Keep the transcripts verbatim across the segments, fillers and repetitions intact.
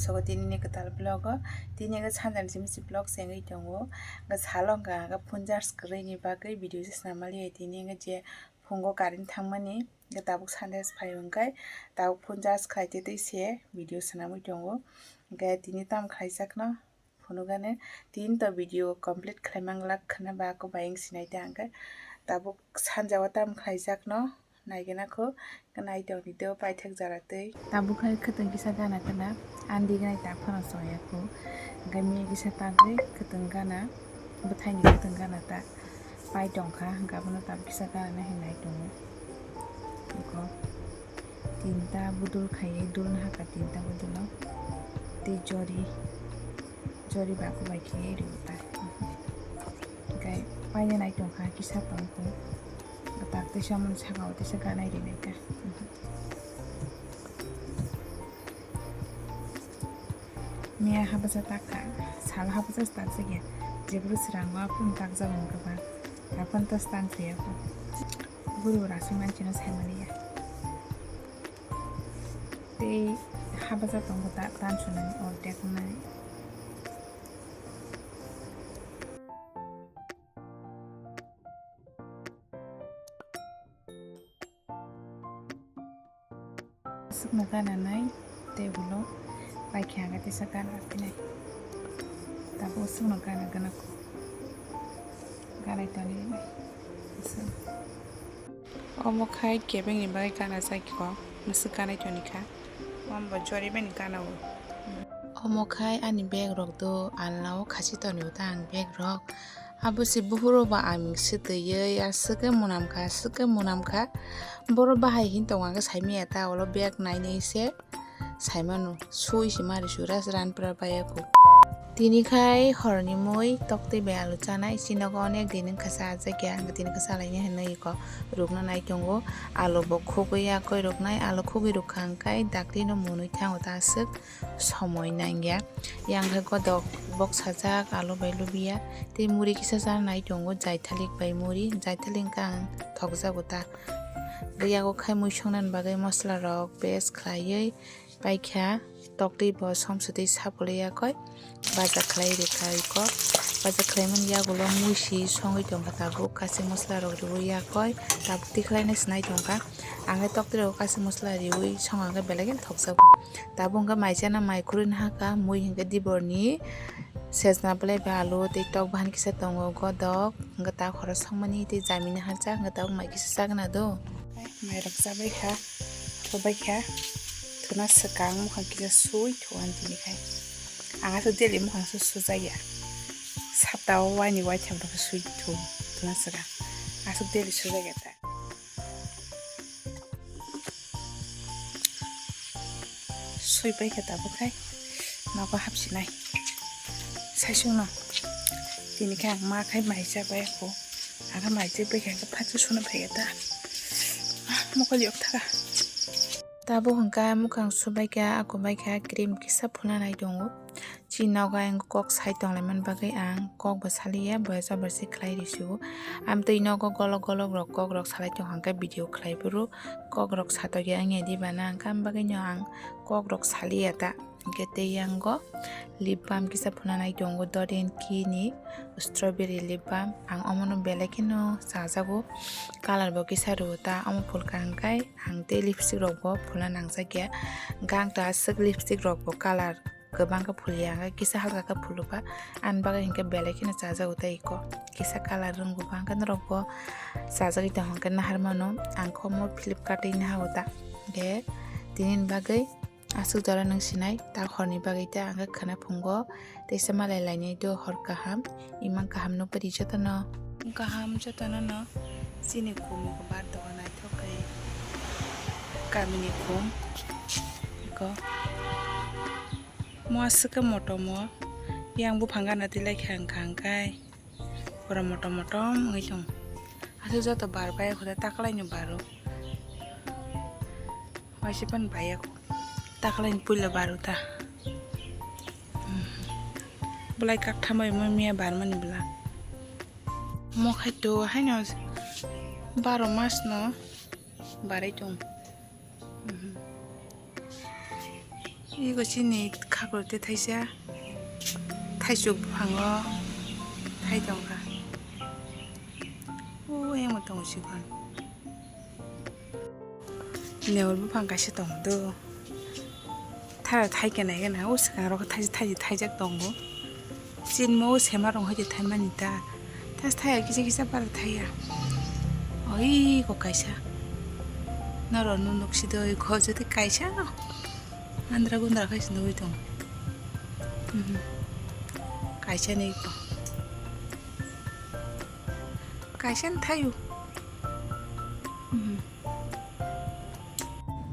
Sogo tini ni kwtal vlog o, tini hwnkhe sanjani simi si vlog se wngwi tongo. Hwnkhe salo hwnkha hwnkhe phone charge kwrwi ni bagwi video se swnam maliya tini hwnkhe je phungo current thangmani, hwnkhe tabuk sanja se phaio hwnkhe tabuk phone charge khlai tei tei se video swnamwi tongo. Hwnkhe tini tamo khlaijakno phunukani, tini to video complete khlai manglak khwna ba kwbai wng sinai ta hwnkhe tabuk sanja o tamo khlaijakno. Naigena kho, nai tongni teo paithak jara tei. Tabuk hai khwtwng kisa gana gana, andi gnai ta phano choya kho. Hwnkhe miya kisa tagwi khwtwng gana, bwthaini khwtwng gana ta pai tongkha, hwnkhe abono tabuk kisa gana hinwi nai tongo. Eko tinta budul khaiwi dulna hakha tinta budulo. Tei jori, jori baku bai khaiwi rw ta. Hwnkhe paina nai tongkha, kisa tongkho. Kwtak teisa mani saka o teisa ganai rinai ta. Miya habasa takha, sal habasa takjak ya. Jebru srango aphuru takjak wng kwbang. Aphuru to stand thuyakho. Buru rasi manchino saimaliya. Tei habasa tongo ta, tan sunani ordek wngnani. Aswkno gana nai table o paikha hwnkhe teisa gana phinai. Tabuk aswkno gana gana kho. Ganai toni nai. Aswk. Omo khai kebengni bagwi gana chai kho. Mwswk ganai toni kha. Omo bo jori bini gana o. Omo khai ani bag rok do alna o khasi toni o ta ang bag rok. Abo se buphuru ba aming swtwi aswk khe mwnam kha, aswk khe mwnam kha. Borok bahai hin tongo, ang khe saimanya ta, ulo bag nainai se saimano, sui se mari sura se ranpra baya kho. Tini khai horni mui toktwi bai alu chanai, chini nogo onek din wngkha chajakya, ang tini khe chalaina hinwi kho rukna nai tongo. Alu bo khugwi yakwi ruknai, alu khugwi rukha hwnkhe daktino mwnwi thango ta aswk. Somoi nangya. Yang khe godok boksajak alu bai lubiya. Tei muri kisa chanai tongo jaithalik bai muri. Jaithalik wngkha ang thokjago ta. Yago khai mui songnani bagwi mosola rok paste khlaiwi paikha. Toktwi bo somswtwi sapulwi yakoi baja khlai rwkha iko. Baja khlaimani yagulo mui si songwi tongkha tabuk. Kaisa mosola rok riwi yakoi tabuk tikhlaina sinai tongkha. Ang khe toktwi rok kaisa mosola riwi songo hwnkhe belai kheno thokjago. Tabuk hwnkhe mai chana mai khurui nahakha, mui hwnkhe diborni sejna belai bai alu tei tok bahan kisa tongo, godok hwnkhe ta khoro songmani tei jamini hachak hwnkhe tabuk mai kisa chagna do. Mai rok chabai kha, thubai kha, thuna swkang mukhang kisa sui thu ani tini khai. Ang aswk daily mukhang su sujakya, sapta o waini waitham rok sui thu, thuna swkang aswk daily sujakya ta. Sui pai khe tabuk khai nogo hapsinai. Saisungno tini khe ang ma khai mai cha bai kho. Ang khe mai cha bai khe ang khe phatsa suna phai khe ta. Ah, mokol yok thaga. Tabuk hwnkha mukhang subai kha, ako bai kha cream kisa phulna nai tongo. Chini nogo ayang kok sai tonglaimani bagwi ang kok bo saliya, boya jabor se khlai rw sio. Amtwi nogo golok golok rok kok rok salai tong hwnkhe video khlai phuru kok rok satokya wngya diba na, hwnkhe am bagwino ang kok rok saliya ta. Hwnkhe tei yango lip balm kisa phunanai tongo, Dot and Key ni strawberry lip balm. Ang omono belai kheno chajago, colour bo kisa rwo ta, omo phulkha hwnkhe ang tei lipstick rok bo phulna nangjakya. Gang ta aswk lipstick rok bo colour kwbang khe phulia, hwnkhe kisa halka khe phulukha. Ani bagwi hwnkhe belai kheno chajago tei iko kisa colour rwngkukha, hwnkhe norokbo chajagwi tong hwnkhe naharmano. Ang khe omo Flipkart-wi nahago ta, hwnkhe tinini bagwi aswk jora nwng sinai ta horni bagwi ta, hwnkhe khwna phungo teisa malai lainai do hor kaham, imang kaham nukpari jotono. Kaham jotono no chini khum bar tongo naithok khe kamini khum iko. Mo aswk khe motom o, yang buphang gana twi lai kha hwnkha hwnkhe pura motom motom wngwi tong. Aswk joto bar bai kho taklaino baro. Waisa pan bai kho taklaini puila baro ta. Belai kaktham bai mo miya barmani bwla. Mo khai to haino baro mas no barai tong. Ego chini khakrok te thaisa thaisuk buphango thai tongkha. O emo tongo sikon. Newal buphang kaisa tongo do. Thara thai kena kena o swkang rok thai thai thaijak tongo. Chinmo o sema rong hai thaimani ta. Tas thaya kisa kisa para thaya. Oi ko kaisa. Noro no nuksi do oi ko jodi kaisa no. Andra gundra khai sindogwi tongo. Mhm. Kaisa ni ko. Kaisa ni thayu. Mhm.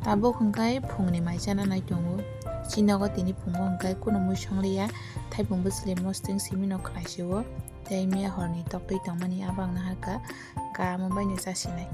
Tabuk hwnkhe phungni mai chana nai tongo. Chinogo tini phungo hwnkhe kuno mui songliya. Thaipung bwswlwi mosting simi no khlai sio. Tei miya horni toktwi tongmani abo ang naharkha. Kamo baino chasinai.